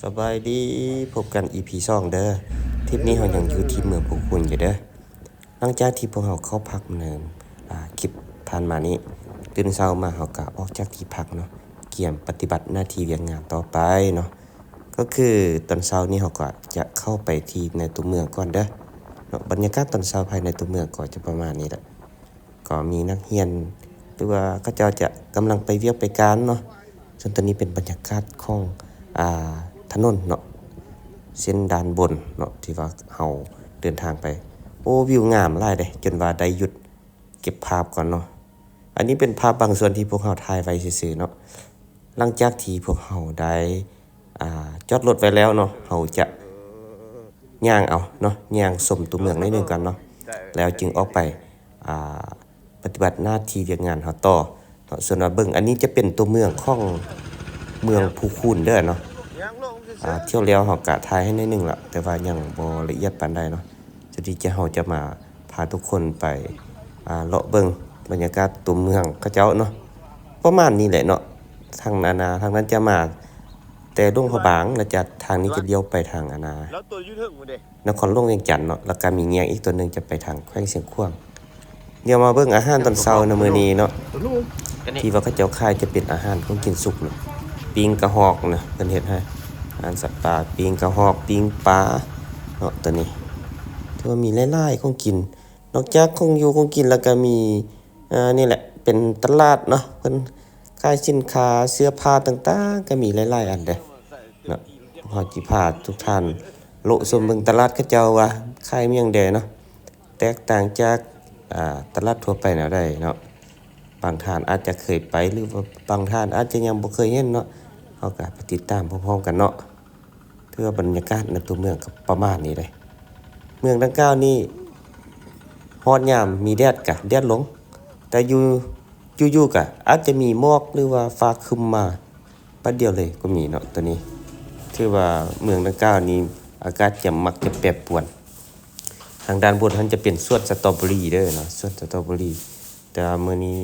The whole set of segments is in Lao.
ສະບາຍດີ ພົບກັນອີພີສອງເດີ. ທຣິບນີ້ເຮົາຍັງຢູ່ທີ່ເມືອງພູຄູນຢູ່ເດີ. ຫຼັງຈາກທີ່ພວກເຮົາເຂົ້າພັກໃນ ອາ ຄລິບຜ່ານມານີ້, ຕື່ນເຊົ້າມາເຮົາກໍອອກຈາກທີ່ພັກເນາະ, ກຽມປະຕິບັດໜ້າທີ່ວຽກງານຕໍ່ໄປເນາະ. ກໍຄືຕອນເຊົ້ານີ້ເຮົາກໍຈະເຂົ້າໄປທີ່ໃນຕົວເມືອງກ່ອນເດີເນາະ. ບັນຍາກາດຕອນເຊົ້າພາຍໃນຕົວເມືອງກໍຈະປະມານນີ້ແຫຼະ. ກໍມີນັກຮຽນ ຫຼືວ່າເຂົາເຈົ້າຈະກຳລັງໄປວຽກໄປການເນາະ. ສ່ວນຕົວນີ້ເປັນບັນຍາກາດຂອງ ອາ ຖະໜົນເນາະ, ເສັ້ນດ້ານບົນເນາະ ທີ່ວ່າເຮົາເດີນທາງໄປ. ໂອ້ ວິວງາມຫຼາຍເດ້ ຈົນວ່າໄດ້ຢຸດເກັບພາບກ່ອນເນາະ. ອັນນີ້ເປັນພາບບາງສ່ວນທີ່ພວກເຮົາຖ່າຍໄວ້ຊື່ໆເນາະ. ຫຼັງຈາກທີ່ພວກເຮົາໄດ້ ອາ ຈອດລົດໄວ້ແລ້ວເນາະ, ເຮົາຈະຍ່າງເອົາເນາະ, ຍ່າງຊົມຕົວເມືອງໜ້ອຍໜຶ່ງກ່ອນເນາະ, ແລ້ວຈຶ່ງອອກໄປ ອາ ປະຕິບັດໜ້າທີ່ວຽກງານເຮົາຕໍ່ເນາະ. ສ່ວນວ່າເບິ່ງ ອັນນີ້ຈະເປັນຕົວເມືອງຂອງເມືອງພູຄູນເດີເນາະ. ອາ ທ່ຽວແລ້ວເຮົາກະຖ່າຍໃຫ້ໜ້ອຍໜຶ່ງລະ, ແຕ່ວ່າຍັງບໍ່ລະອຽດປານໃດເນາະ. ສ່ວນທີ່ຈະ ເຮົາຈະມາພາທຸກຄົນໄປ ອາ ເລາະເບິ່ງບັນຍາກາດຕົວເມືອງເຂົາເຈົ້າເນາະ, ປະມານນີ້ແຫຼະເນາະ. ທາງນັ້ນນະ ທາງນັ້ນຈະມາແຕ່ຫຼວງພະບາງ ແລ້ວຈະ ທາງນີ້ຈະລ້ຽວໄປທາງ ອັນນາ ລາວຕົວຢູ່ເທິງພຸ້ນເດ້ ນະຄອນຫຼວງວຽງຈັນເນາະ, ແລ້ວກໍມີແຍກອີກຕົວໜຶ່ງຈະໄປທາງແຂວງຊຽງຂວາງ. ດຽວມາເບິ່ງອາຫານຕອນເຊົ້າໃນມື້ນີ້ເນາະ, ທີ່ວ່າເຂົາເຈົ້າຂາຍຈະເປັນອາຫານຂອງກິນສຸກເນາະ, ປີ້ງກະຮອກນະ ເພິ່ນເຮັດໃຫ້ ອາຫານສັດປ່າ, ປີ້ງກະຮອກ, ປີ້ງປາເນາະ. ຕົວນີ້ຖືວ່າມີຫຼາຍໆຂອງກິນ, ນອກຈາກຂອງຢູ່ຂອງກິນແລ້ວກໍມີ ອາ ນີ້ແຫຼະ ເປັນຕະຫຼາດເນາະ, ເພິ່ນຂາຍສິນຄ້າເສື້ອຜ້າຕ່າງໆ ກໍມີຫຼາຍໆອັນເດ້ເນາະ. ເຮົາຊິພາທຸກທ່ານເລາະຊົມເບິ່ງຕະຫຼາດເຂົາເຈົ້າວ່າຂາຍມີຫຍັງແດ່ເນາະ. ແຕກຕ່າງຈາກ ອາ ຕະຫຼາດທົ່ວໄປແນວໃດເນາະ? ບາງທ່ານອາດຈະເຄີຍໄປ ຫຼືວ່າບາງທ່ານອາດຈະຍັງບໍ່ເຄີຍເຫັນເນາະ, ເຮົາກໍໄປຕິດຕາມພ້ອມໆກັນເນາະ. ຖືວ່າບັນຍາກາດໃນຕົວເມືອງກໍປະມານນີ້ເດ້. ເມືອງດັ່ງກ່າວນີ້ ຮອດຍາມມີແດດກະແດດລົງ, ແຕ່ຢູ່ ຢູ່ໆກະອາດຈະມີໝອກ ຫຼືວ່າຟ້າຄຶ້ມມາ ແປັບດຽວເລີຍກໍມີເນາະ. ຕົວນີ້ຖືວ່າເມືອງດັ່ງກ່າວນີ້ ອາກາດຈະມັກຈະແປປວນ. ທາງດ້ານບົນຫັ້ນຈະເປັນສວນສະຕໍເບີຣີເດີເນາະ, ສວນສະຕໍເບີຣີ, ແຕ່ວ່າມື້ນີ້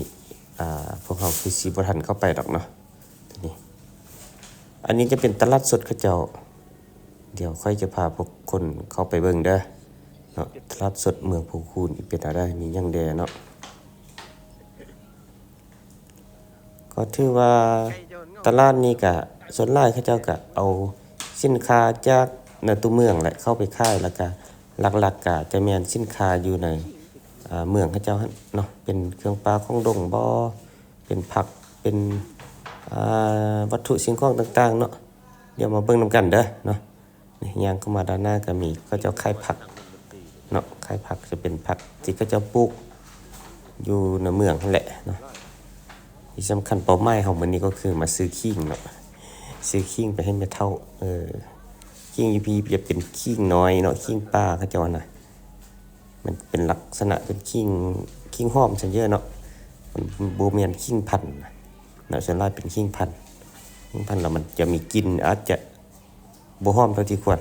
ອາ ພວກເຮົາຄືຊິບໍ່ທັນເຂົ້າໄປດອກເນາະ. ຕົວນີ້ ອັນນີ້ຈະເປັນຕະຫຼາດສົດເຂົາເຈົ້າ, ດຽວຂ້ອຍຈະພາພວກຄົນເຂົ້າໄປເບິ່ງເດີເນາະ, ຕະຫຼາດສົດເມືອງພູຄູນເປັນແນວໃດ ມີຫຍັງແດ່ເນາະ. ກໍຖືວ່າຕະຫຼາດນີ້ກະສ່ວນຫຼາຍເຂົາເຈົ້າກະເອົາສິນຄ້າຈາກໃນຕົວເມືອງແຫຼະເຂົ້າໄປຂາຍ, ແລ້ວກະຫຼັກໆກະຈະແມ່ນສິນຄ້າຢູ່ໃນ ອາ ເມືອງເຂົາເຈົ້າຫັ້ນເນາະ, ເປັນເຄື່ອງປ່າຂອງດົງບໍ ເປັນຜັກ ເປັນ ອາ ວັດຖຸສິ່ງຂອງຕ່າງໆເນາະ. ດຽວມາເບິ່ງນຳກັນເດີເນາະ. ນີ້ຍ່າງເຂົ້າມາດ້ານໜ້າກໍມີ ເຂົາເຈົ້າຂາຍຜັກເນາະ, ຂາຍຜັກຈະເປັນຜັກທີ່ເຂົາເຈົ້າປູກຢູ່ໃນເມືອງຫັ້ນແຫຼະເນາະ. ທີ່ສຳຄັນເປົ້າໝາຍເຮົາມື້ນີ້ກໍຄືມາຊື້ຂີງເນາະ, ຊື້ຂີງໄປໃຫ້ແມ່ເຖົ້າ. ເອີ ຂີງຢູ່ພີ້ຈະເປັນຂີງນ້ອຍເນາະ, ຂີງປ່າເຂົາເຈົ້ານະ. ມັນເປັນລັກສະນະເປັນຂີງ ຂີງຫອມຊັ້ນເດີເນາະ, ມັນບໍ່ແມ່ນຂີງພັນນະ, ສ່ວນຫຼາຍເປັນຂີງພັນ. ຂີງພັນແລ້ວມັນຈະມີກິ່ນ ອາດຈະບໍ່ຫອມເທົ່າທີ່ຄວນ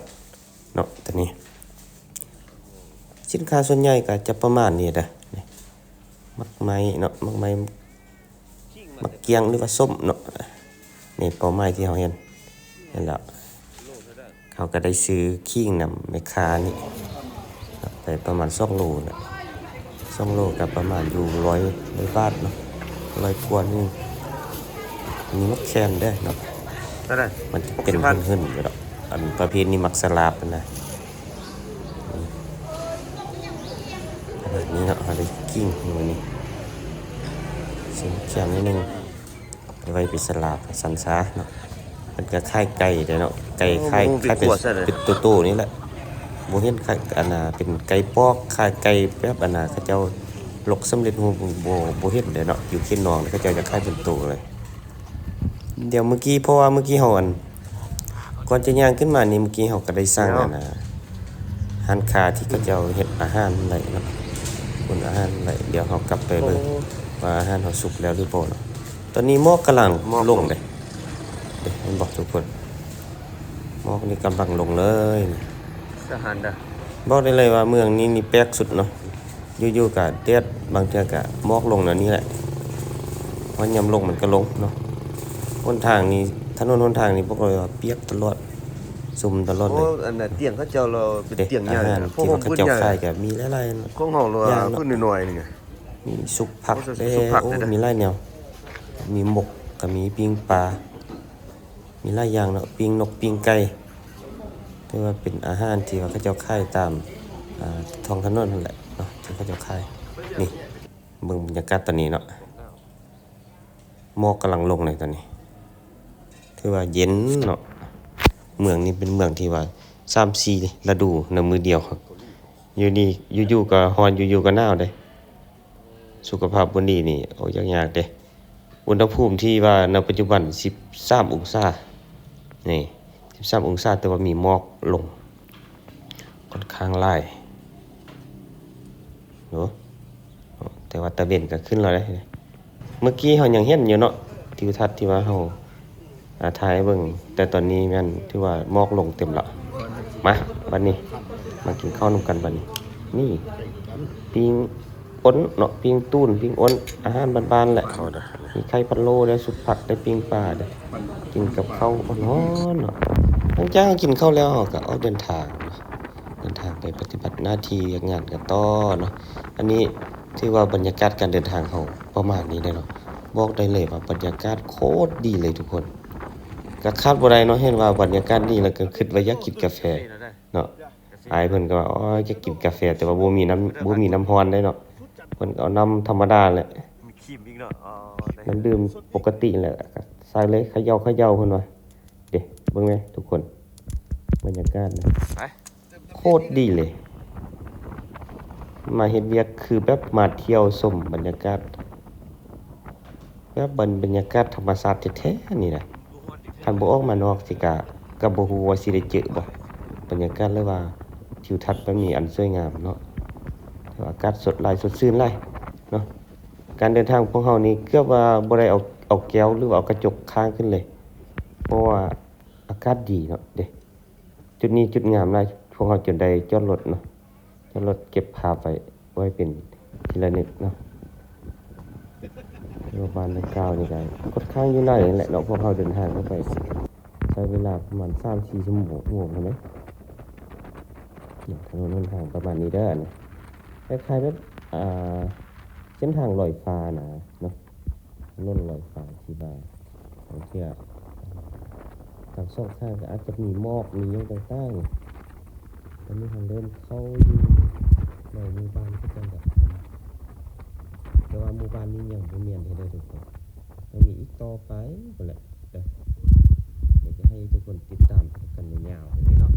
ເນາະ. ຕົວນີ້ສິນຄ້າສ່ວນໃຫຍ່ກໍຈະປະມານນີ້ເດີ, ນີ້ ໝາກໄມ້ເນາະ, ໝາກໄມ້ ໝາກກ້ຽງ ຫຼືວ່າສົ້ມເນາະ. ນີ້ເປົ້າໝາຍທີ່ເຮົາເຫັນ ເຫັນແລ້ວ ເຮົາກໍໄດ້ຊື້ຂີງນຳແມ່ຄ້ານີ້ໄປປະມານສອງໂລນະ, ສອງໂລກໍປະມານຢູ່ຮ້ອຍ ຮ້ອຍບາດເນາະ, ຮ້ອຍກວ່ານີ້. ມີໝາກແຄນເດ້ເນາະ, ມັນຈະເປັນຫຶ່ນໆຢູ່ດອກ, ອັນປະເພດນີ້ໝາກສະຫຼາບນະ. ນີ້ ຂະໜາດນີ້ເນາະ, ເຮົາໄດ້ກິ່ງມື້ນີ້ ຊິມແຄມໜ້ອຍໜຶ່ງ ໄປໄວ້ໄປສະຫຼາບສັນຊາເນາະ. ເພິ່ນກໍຂາຍໄກ່ເດ້ເນາະ, ໄກ່ຂາຍ ຂາຍເປັນ ເປັນໂຕໆນີ້ແຫຼະ. ບໍ່ເຫັນຂາຍ ອັນນ່າ ເປັນໄກ່ປອກ ຂາຍໄກ່ແບບ ອັນນ່າ ເຂົາເຈົ້າລົກສຳເລັດຮູບ ບໍ່ ບໍ່ເຫັນເດ້ເນາະ. ຢູ່ເຂດໜອງເຂົາເຈົ້າຈະຂາຍເປັນໂຕເລີຍ. ດຽວມື້ກີ້ ເພາະວ່າມື້ກີ້ເຮົາ ອັນ ກ່ອນຈະຍ່າງຂຶ້ນມານີ້ ມື້ກີ້ເຮົາກໍໄດ້ສັ່ງ ອັນນ່າ ຮ້ານຄ້າທີ່ເຂົາເຈົ້າເຮັດອາຫານໄວ້ເນາະ, ປຸງອາຫານໄວ້. ດຽວເຮົາກັບໄປເບິ່ງວ່າອາຫານເຮົາສຸກແລ້ວຫຼືບໍ່ເນາະ. ຕອນນີ້ໝອກກຳລັງລົງເດ້, ເດ້ ເຫັນບໍ່ທຸກຄົນ? ໝອກນີ້ກຳລັງລົງເລີຍ. ອາຫານເດີ ບອກໄດ້ເລີຍວ່າເມືອງນີ້ນີ້ແປກສຸດເນາະ. ຢູ່ໆກະແດດ, ບາງເທື່ອກະໝອກລົງແນວນີ້ແຫຼະ, ເພາະຍາມລົງມັນກະລົງເນາະ. ຫົນທາງນີ້ ຖະໜົນຫົນທາງນີ້ບອກເລີຍວ່າປຽກຕະຫຼອດ, ຊຸມຕະຫຼອດເລີຍ. ໂອ້ ອັນນັ້ນຕຽງເຂົາເຈົ້າລະເປັນຕຽງໃຫຍ່ ອາຫານທີ່ວ່າເຂົາເຈົ້າຂາຍກະມີຫຼາຍໆ ຂອງເຮົາລະວ່າພື້ນນ້ອຍໆ ນີ້ໄງ ມີຊຸບຜັກເດ້ ໂອ້ ມີຫຼາຍແນວ ມີໝົກກະມີ ປີ້ງປາ ມີຫຼາຍຢ່າງເນາະ ປີ້ງນົກປີ້ງໄກ່ ຖືວ່າເປັນອາຫານທີ່ວ່າເຂົາເຈົ້າຂາຍຕາມ ອ່າ ທ້ອງຖະໜົນຫັ້ນແຫຼະເນາະ ທີ່ເຂົາເຈົ້າຂາຍ. ນີ້ເບິ່ງບັນຍາກາດຕອນນີ້ເນາະ ໝອກກຳລັງລົງເລີຍຕອນນີ້ ຖືວ່າເຢັນເນາະ. ເມືອງນີ້ເປັນເມືອງທີ່ວ່າສາມສີ່ລະດູໃນມື້ດຽວ ຢູ່ນີ້ຢູ່ໆກະຮ້ອນ ຢູ່ໆກະໜາວເດ້. ສຸຂະພາບບໍ່ດີນີ້ ໂອ້ ຍາກໆເດ້. ອຸນຫະພູມທີ່ວ່ານະປັດຈຸບັນສິບສາມອົງສາ ນີ້ ສິບສາມອົງສາ ແຕ່ວ່າມີໝອກລົງ ຂ້ອນຂ້າງຫຼາຍເນາະ ແຕ່ວ່າຕາເວັນກະຂຶ້ນແລ້ວເດ້. ເມື່ອກີ້ເຮົາຍັງເຫັນຢູ່ເນາະ ທິວທັດທີ່ວ່າເຮົາ ອາ ຖ່າຍໃຫ້ເບິ່ງ ແຕ່ຕອນນີ້ແມ່ນຖືວ່າໝອກລົງເຕັມແລ້ວ. ມາ ບັດນີ້ມາກິນເຂົ້ານຳກັນບັດນີ້. ນີ້ ປີ້ງອົນເນາະ ປີ້ງຕູນ ປີ້ງອົນ ອາຫານບ້ານໆແຫຼະ. ມີໄຂ່ພະໂລ້ເດ້ ຊຸບຜັກເດ້ ປີ້ງປາເດ້ ກິນກັບເຂົ້າຮ້ອນໆເນາະ. ຫຼັງຈາກເຮົາກິນເຂົ້າແລ້ວ ເຮົາກະອອກເດີນທາງເນາະ ເດີນທາງໄປປະຕິບັດໜ້າທີ່ວຽກງານກັນຕໍ່ເນາະ. ອັນນີ້ຖືວ່າບັນຍາກາດການເດີນທາງເຮົາປະມານນີ້ແຫຼະເນາະ. ບອກໄດ້ເລີຍວ່າບັນຍາກາດໂຄດດີເລີຍທຸກຄົນ ກະຂາດບໍ່ໄດ້ເນາະ ເຫັນວ່າບັນຍາກາດດີແລ້ວກະຄິດວ່າຢາກກິນກາແຟເນາະ. ອ້າຍເພິ່ນກະວ່າ ໂອ້ຍ ຢາກກິນກາແຟ ແຕ່ວ່າບໍ່ມີນ້ຳ ບໍ່ມີນ້ຳຮ້ອນເດ້ເນາະ ເພິ່ນກະເອົານ້ຳທຳມະດາແຫຼະ ມີຄຣີມອີກເນາະ ອໍ ນ້ຳດື່ມປົກກະຕິແຫຼະ ໃສ່ເລີຍ ຂະເຍົາຂະເຍົາ ເພິ່ນວ່າ. ເດ້ ເບິ່ງແມະທຸກຄົນ ບັນຍາກາດນະ ໂຄດດີເລີຍ. ມາເຮັດວຽກຄືແບບມາທ່ຽວຊົມບັນຍາກາດ ແບບບັນ ບັນຍາກາດທຳມະຊາດແທ້ໆນີ້ນະ. ຄັນບໍ່ອອກມານອກຊິກະ ກະບໍ່ຮູ້ວ່າຊິໄດ້ເຈີບໍ່ ບັນຍາກາດ ຫຼືວ່າທິວທັດແບບນີ້ອັນສວຍງາມເນາະ. ແຕ່ວ່າອາກາດສົດຫຼາຍ ສົດຊື່ນຫຼາຍເນາະ. ການເດີນທາງຂອງພວກເຮົານີ້ເກືອບວ່າບໍ່ໄດ້ເອົາ ເອົາແກ້ວ ຫຼືວ່າເອົາກະຈົກຄ້າງຂຶ້ນເລີຍ ເພາະວ່າອາກາດດີເນາະເດ້. ຈຸດນີ້ຈຸດງາມຫຼາຍ ພວກເຮົາຈົນໄດ້ຈອດລົດເນາະ ຈອດລົດເກັບພາບໄວ້ ໄວ້ເປັນທີ່ລະນຶກເນາະ. ແຕ່ວ່າບ້ານດັ່ງກ່າວນີ້ກະຂ້ອນຂ້າງຢູ່ໃນຫັ້ນແຫຼະເນາະ ພວກເຮົາເດີນທາງເຂົ້າໄປ ໃຊ້ເວລາປະມານສາມສີ່ຊົ່ວໂມງພຸ້ນເດ້. ຖະໜົນຫົນທາງປະມານນີ້ເດີ ອັນນີ້ ຄ້າຍໆແບບ ອ່າ ເສັ້ນທາງລອຍຟ້ານະເນາະ ຖະໜົນລອຍຟ້າທີ່ວ່າ ບາງເທື່ອທາງສອງຂ້າງກະອາດຈະມີໝອກມີຫຍັງຕ່າງໆ. ຕອນນີ້ເຮົາເລີ່ມເຂົ້າຢູ່ໃນໝູ່ບ້ານຄືກັນແລ້ວ ແຕ່ວ່າໝູ່ບ້ານນີ້ຍັງບໍ່ແມ່ນເດີທຸກຄົນ ຍັງມີອີກຕໍ່ໄປພຸ້ນແຫຼະເດີ. ດຽວຈະໃຫ້ທຸກຄົນຕິດຕາມກັນຍາວໆເລີຍເນາະ.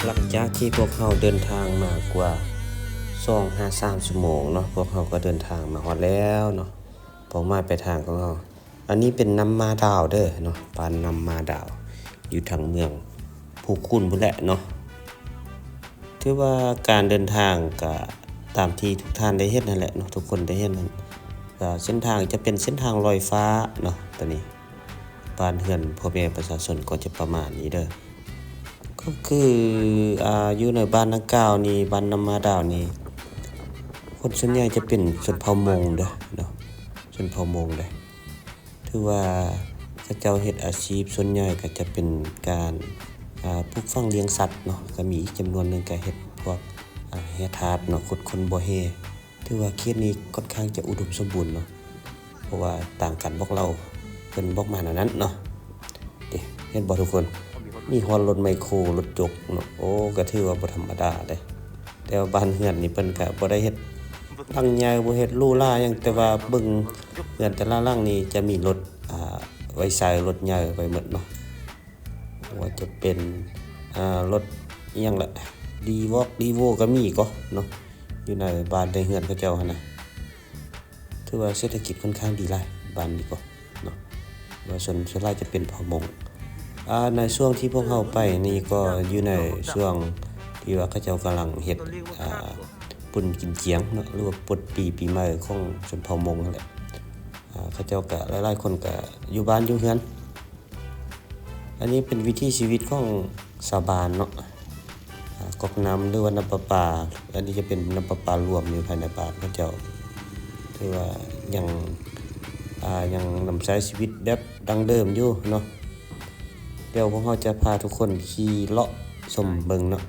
ຫຼັງຈາກທີ່ພວກເຮົາເດີນທາງມາກວ່າສອງຫາສາມຊົ່ວໂມງເນາະ, ພວກເຮົາກໍເດີນທາງມາຮອດແລ້ວເນາະ ເປົ້າໝາຍປາຍທາງຂອງເຮົາ. ອັນນີ້ເປັນນ້ຳໝາດາວເດີເນາະ, ບ້ານນ້ຳໝາດາວ ຢູ່ທາງເມືອງພູຄູນພຸ້ນແຫຼະເນາະ. ຖືວ່າການເດີນທາງກະຕາມທີ່ທຸກທ່ານໄດ້ເຫັນຫັ້ນແຫຼະເນາະ, ທຸກຄົນໄດ້ເຫັນຫັ້ນ. ກະເສັ້ນທາງຈະເປັນເສັ້ນທາງລອຍຟ້າເນາະ, ຕອນນີ້ ບ້ານເຮືອນພໍ່ແມ່ປະຊາຊົນກໍຈະປະມານນີ້ເດີ. ກໍຄື ອ່າ ຢູ່ໃນບ້ານດັ່ງກ່າວນີ້ ບ້ານນ້ຳໝາດາວນີ້ ຄົນສ່ວນໃຫຍ່ຈະເປັນຊົນເຜົ່າມົ້ງເດີເນາະ, ຊົນເຜົ່າມົ້ງເດ້. ຖືວ່າເຂົາເຈົ້າເຮັດອາຊີບສ່ວນໃຫຍ່ກໍຈະເປັນການ ອ່າ ປູກຝັງລ້ຽງສັດເນາະ, ກໍມີອີກຈຳນວນໜຶ່ງກໍເຮັດພວກ ອ່າ ແຮ່ທາດເນາະ, ຂຸດຄົ້ນບໍ່ແຮ່. ຖືວ່າເຂດນີ້ຂ້ອນຂ້າງຈະອຸດົມສົມບູນເນາະ, ເພາະວ່າຕາມການບອກເລົ່າເພິ່ນບອກມາແນວນັ້ນເນາະ. ເດ້ ເຫັນບໍ່ທຸກຄົນ? ມີຮອດລົດໄມໂຄ, ລົດຈົກເນາະ, ໂອ້ ກໍຖືວ່າບໍ່ທຳມະດາເດ້. ແຕ່ວ່າບ້ານເຮືອນນີ້ເພິ່ນກໍບໍ່ໄດ້ເຮັດຫຼັງໃຫຍ່, ບໍ່ເຮັດຫຼູຫຼາຫຍັງ, ແຕ່ວ່າເບິ່ງເຮືອນແຕ່ລະຫຼັງນີ້ຈະມີລົດ ອ່າ ໄວ້ໃຊ້, ລົດໃຫຍ່ໄວ້ໝົດເນາະ. ບໍ່ວ່າຈະເປັນ ອ່າ ລົດອີ່ຫຍັງລະ D-Walk, Revo ກໍມີກໍເນາະ, ຢູ່ໃນບ້ານໃນເຮືອນເຂົາເຈົ້າຫັ້ນນະ. ຖືວ່າເສດຖະກິດຂ້ອນຂ້າງດີຫຼາຍບ້ານນີ້ກໍເນາະ, ວ່າສ່ວນ ສ່ວນຫຼາຍຈະເປັນເຜົ່າມົ້ງ. ອ່າ ໃນຊ່ວງທີ່ພວກເຮົາໄປນີ້ກໍຢູ່ໃນຊ່ວງທີ່ວ່າເຂົາເຈົ້າກຳລັງເຮັດ ອ່າ ບຸນກິນຈຽງເນາະ ຫຼືວ່າປົດປີ ປີໃໝ່ຂອງຊົນເຜົ່າມົ້ງຫັ້ນແຫຼະ. ອ່າ ເຂົາເຈົ້າກະ ຫຼາຍໆຄົນກະຢູ່ບ້ານຢູ່ເຮືອນ. ອັນນີ້ເປັນວິຖີຊີວິດຂອງຊາວບ້ານເນາະ, ອ່າ ກອກນ້ຳ ຫຼືວ່ານ້ຳປະປາ, ອັນນີ້ຈະເປັນນ້ຳປະປາລວມຢູ່ພາຍໃນບ້ານເຂົາເຈົ້າ. ຖືວ່າຍັງ ອ່າ ຍັງນຳໃຊ້ຊີວິດແບບດັ້ງເດີມຢູ່ເນາະ. ດຽວພວກເຮົາຈະພາທຸກຄົນຂີ່ເລາະຊົມເບິ່ງເນາະ,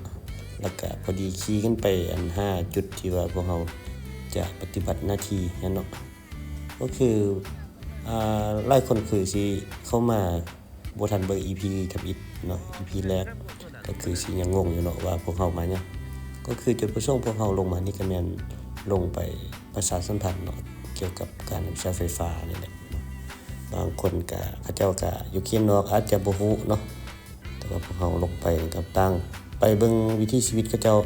ແລ້ວກະພໍດີຂີ່ຂຶ້ນໄປອັນ ຫາຈຸດທີ່ວ່າພວກເຮົາຈະປະຕິບັດໜ້າທີ່ຫັ້ນເນາະ. ກໍຄື ອ່າ ຫຼາຍຄົນຄືຊິເຂົ້າມາບໍ່ທັນເບິ່ງອີພີທຳອິດເນາະ, ອີພີແລກ ກໍຄືຊິຍັງງົງຢູ່ເນາະວ່າພວກເຮົາມາຫຍັງ. ກໍຄືຈຸດປະສົງພວກເຮົາລົງມານີ້ກໍແມ່ນລົງໄປປະຊາສຳພັນເນາະ ກ່ຽວກັບການນຳໃຊ້ໄຟຟ້ານີ້ແຫຼະ. ບາງຄົນກະ ເຂົາເຈົ້າກະຢູ່ເຂດນອກອາດຈະບໍ່ຮູ້ເນາະ, ແຕ່ວ່າພວກເຮົາລົງໄປກັບຕ່າງ ໄປເບິ່ງວິຖີຊີວິດເຂົາເຈົ້າ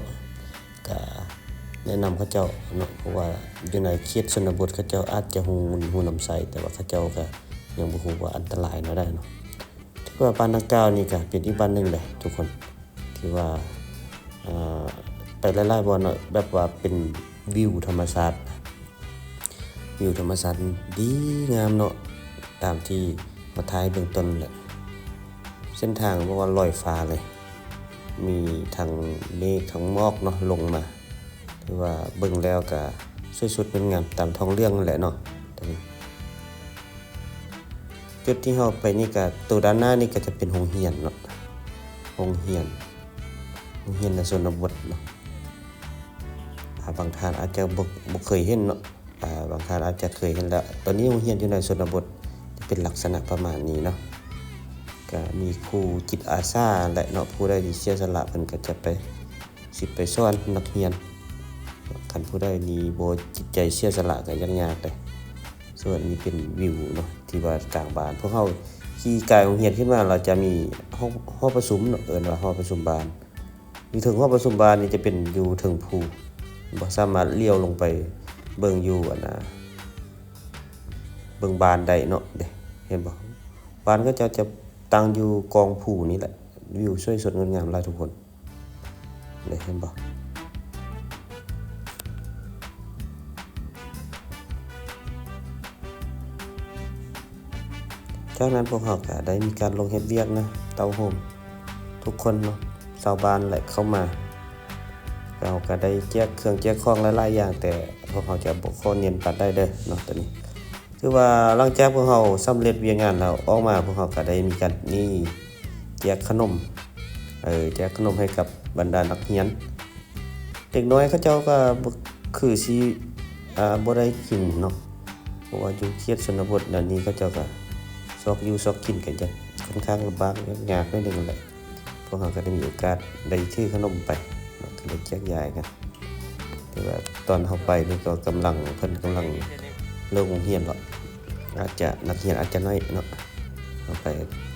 ກະແນະນຳເຂົາເຈົ້າເນາະ, ເພາະວ່າຢູ່ໃນເຂດຊົນນະບົດເຂົາເຈົ້າອາດຈະຮູ້ ຮູ້ນຳໃຊ້, ແຕ່ວ່າເຂົາເຈົ້າກະຍັງບໍ່ຮູ້ວ່າອັນຕະລາຍແນວໃດເນາະ. ຖືວ່າບ້ານດັ່ງກ່າວນີ້ກະເປັນອີກບ້ານໜຶ່ງເດ້ທຸກຄົນ ທີ່ວ່າ ເອີ ໄປຫຼາຍໆບ່ອນເນາະ, ແບບວ່າເປັນວິວທຳມະຊາດ ວິວທຳມະຊາດດີງາມເນາະ, ຕາມທີ່ມາຖ່າຍເບື້ອງຕົ້ນແຫຼະ. ເສັ້ນທາງບອກວ່າລອຍຟ້າເລີຍ, ມີທັງເມກທັງໝອກເນາະລົງມາ, ຖືວ່າເບິ່ງແລ້ວກະສວຍສົດງົດງາມຕາມທ້ອງເລື່ອງຫັ້ນແຫຼະເນາະ. ຈຸດທີ່ເຮົາໄປນີ້ກະ ໂຕດ້ານໜ້ານີ້ກະຈະເປັນໂຮງຮຽນເນາະ, ໂຮງຮຽນ ໂຮງຮຽນໃນຊົນນະບົດເນາະ. ອາ ບາງທ່ານອາດຈະບໍ່ ບໍ່ເຄີຍເຫັນເນາະ, ອາ ບາງທ່ານອາດຈະເຄີຍເຫັນແລ້ວ. ຕອນນີ້ໂຮງຮຽນຢູ່ໃນຊົນນະບົດຈະເປັນລັກສະນະປະມານນີ້ເນາະ, ກະມີຄູຈິດອາສາແຫຼະເນາະ, ຜູ້ໃດທີ່ເສຍສະຫຼະເພິ່ນກະຈະໄປ ຊິໄປສອນນັກຮຽນ. ຄັນຜູ້ໃດນີ້ບໍ່ຈິດໃຈເສຍສະຫຼະກະຍາກໆເດ້. ສ່ວນນີ້ເປັນວິວເນາະ ທີ່ວ່າກາງບ້ານ, ພວກເຮົາຂີ່ກາຍໂຮງຮຽນຂຶ້ນມາ ລະຈະມີຫ້ອງ ຫໍປະຊຸມເນາະ, ເອີ້ນວ່າຫໍປະຊຸມບ້ານ. ຢູ່ເທິງຫໍປະຊຸມບ້ານນີ້ຈະເປັນຢູ່ເທິງພູ, ບໍ່ສາມາດຫຼຽວລົງໄປເບິ່ງຢູ່ອັນນ່າ ເບິ່ງບ້ານໄດ້ເນາະເດ້. ເຫັນບໍ່? ບ້ານເຂົາເຈົ້າຈະຕັ້ງຢູ່ກອງພູນີ້ແຫຼະ. ວິວສວຍສົດງົດງາມຫຼາຍທຸກຄົນ. ໄດ້ເຫັນບໍ່? ຈາກນັ້ນພວກເຮົາກະໄດ້ມີການລົງເຮັດວຽກນະ ເຕົ້າໂຮມ ທຸກຄົນເນາະ, ຊາວບ້ານແຫຼະເຂົ້າມາ. ເຮົາກະໄດ້ແຈກເຄື່ອງແຈກຂອງຫຼາຍໆຢ່າງ, ແຕ່ພວກເຮົາຈະບໍ່ຂໍເນັ້ນປານໃດເດີເນາະ ໂຕນີ້. ຄືວ່າຫຼັງຈາກພວກເຮົາສຳເລັດວຽກງານແລ້ວອອກມາ, ພວກເຮົາກໍໄດ້ມີການນີ້ ແຈກຂະໜົມ ເອີ ແຈກຂະໜົມໃຫ້ກັບບັນດານັກຮຽນ. ເດັກນ້ອຍເຂົາເຈົ້າກໍບໍ່ ຄືຊິ ອ່າ ບໍ່ໄດ້ກິນເນາະ, ເພາະວ່າຢູ່ເຂດຊົນນະບົດແນວນີ້ ເຂົາເຈົ້າກໍຊອກຢູ່ຊອກກິນກໍຈະຄ່ອນຂ້າງລຳບາກຍາກໜ້ອຍໜຶ່ງແຫຼະ. ພວກເຮົາກໍໄດ້ມີໂອກາດໄດ້ຖືຂະໜົມໄປເນາະ, ກໍໄດ້ແຈກຢາຍກັນ. ແຕ່ວ່າຕອນເຮົາໄປນີ້ກໍກຳລັງ ເພິ່ນກຳລັງເລີກໂຮງຮຽນເນາະ, ອາດຈະ ນັກຮຽນອາດຈະໜ້ອຍເນາະ. ເຮົາໄປ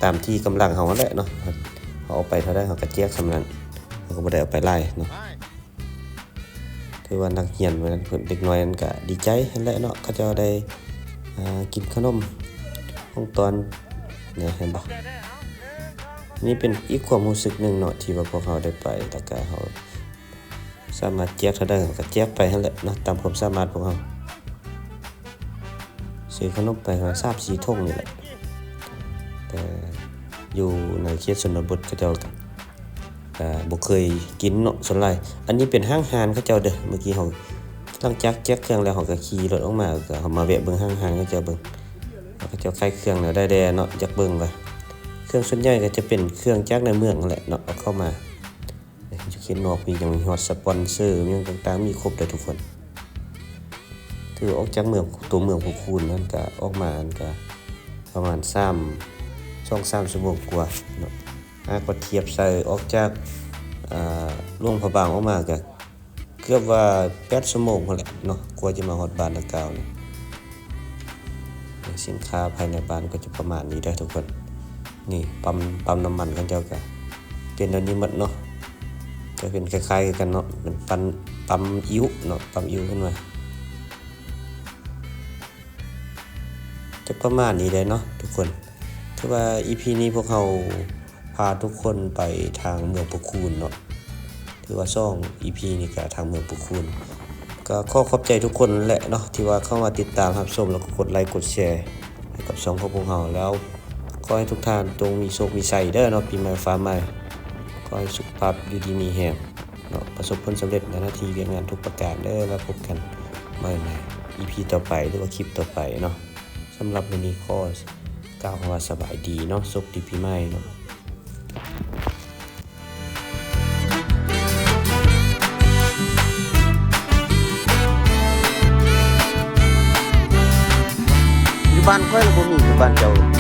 ຕາມທີ່ກຳລັງເຮົາຫັ້ນແຫຼະເນາະ, ເຮົາເອົາໄປເທົ່າໃດເຮົາກໍແຈກສ່ຳນັ້ນ. ເຮົາກໍບໍ່ໄດ້ເອົາໄປຫຼາຍເນາະ. ຖືວ່ານັກຮຽນມື້ນັ້ນ ເດັກນ້ອຍນັ້ນກໍດີໃຈຫັ້ນແຫຼະເນາະ ເຂົາເຈົ້າໄດ້ ອ່າ ກິນຂະໜົມຂອງຕອນ ນີ້ເຫັນບໍ່? ນີ້ເປັນອີກຄວາມຮູ້ສຶກໜຶ່ງເນາະ ທີ່ວ່າພວກເຮົາໄດ້ໄປ ແລ້ວກໍເຮົາສາມາດແຈກເທົ່າໃດເຮົາກໍແຈກໄປຫັ້ນແຫຼະເນາະ ຕາມຄວາມສາມາດພວກເຮົາ. ຊື້ຂະໜົມໄປປະມານສາມສີ່ຖົງນີ້ແຫຼະ ແຕ່ຢູ່ໃນເຂດຊົນນະບົດເຂົາເຈົ້າກໍ ກໍບໍ່ເຄີຍກິນເນາະສ່ວນຫຼາຍ. ອັນນີ້ເປັນຫ້າງຮ້ານເຂົາເຈົ້າເດີ ເມື່ອກີ້ເຮົາຫຼັງຈາກແຈກເຄື່ອງແລ້ວ ເຮົາກໍຂີ່ລົດອອກມາ ກໍເຮົາມາແວະເບິ່ງຫ້າງຮ້ານເຂົາເຈົ້າເບິ່ງ ວ່າເຂົາເຈົ້າຂາຍເຄື່ອງແນວໃດແດ່ເນາະ ຢາກເບິ່ງວ່າ ເຄື່ອງສ່ວນໃຫຍ່ກໍຈະເປັນເຄື່ອງຈາກໃນເມືອງຫັ້ນແຫຼະເນາະ ເອົາເຂົ້າມາ. ຢູ່ເຂດນອກມີຫຍັງ ຮອດສະປອນເຊີ ມີຫຍັງຕ່າງໆ ມີຄົບເດີທຸກຄົນ. ຖືວ່າອອກຈາກເມືອງ ຕົວເມືອງພູຄູນນັ້ນກະ ອອກມາຫັ້ນກະປະມານສາມ ສອງສາມຊົ່ວໂມງກວ່າເນາະ. ຫາກວ່າທຽບໃສ່ອອກຈາກ ອ່າ ຫຼວງພະບາງອອກມາກະເກືອບວ່າແປດຊົ່ວໂມງພຸ້ນແຫຼະເນາະ ກວ່າຈະມາຮອດບ້ານດັ່ງກ່າວນີ້. ສິນຄ້າພາຍໃນບ້ານກໍຈະປະມານນີ້ເດີທຸກຄົນ. ນີ້ປ້ຳ ປ້ຳນ້ຳມັນຂອງເຈົ້າກະເປັນແນວນີ້ໝົດເນາະ ຈະເປັນຄ້າຍໆຄືກັນເນາະ ເປັນປ້ຳ ປ້ຳອິ້ວເນາະ ປ້ຳອິ້ວຂຶ້ນມາ ຈະປະມານນີ້ແຫຼະເນາະທຸກຄົນ. ຖືວ່າອີພີນີ້ພວກເຮົາ ພາທຸກຄົນໄປທາງເມືອງພູຄູນເນາະ ຖືວ່າສອງອີພີນີ້ກະທາງເມືອງພູຄູນ. ກະຂໍຂອບໃຈທຸກຄົນແຫຼະເນາະ ທີ່ວ່າເຂົ້າມາຕິດຕາມຮັບຊົມ ແລ້ວກໍກົດໄລກົດແຊໃຫ້ກັບຊ່ອງຂອງພວກເຮົາ. ແລ້ວຂໍໃຫ້ທຸກທ່ານຈົ່ງມີໂຊກມີໄຊເດີເນາະ ປີໃໝ່ຟ້າໃໝ່ ຂໍໃຫ້ສຸຂະພາບຢູ່ດີມີແຮງເນາະ ປະສົບຜົນສຳເລັດໃນໜ້າທີ່ວຽກງານທຸກປະການເດີ. ແລ້ວພົບກັນໃໝ່ໃນອີພີຕໍ່ໄປ ຫຼືວ່າຄລິບຕໍ່ໄປເນາະ. ສຳລັບມື້ນີ້ຂໍກ່າວຄຳວ່າສະບາຍດີເນາະ ໂຊກດີປີໃໝ່ເນາະ. ຢູ່ບ້ານຂ້ອຍລະບໍ່ມີ ຢູ່ບ້ານເຈົ້າ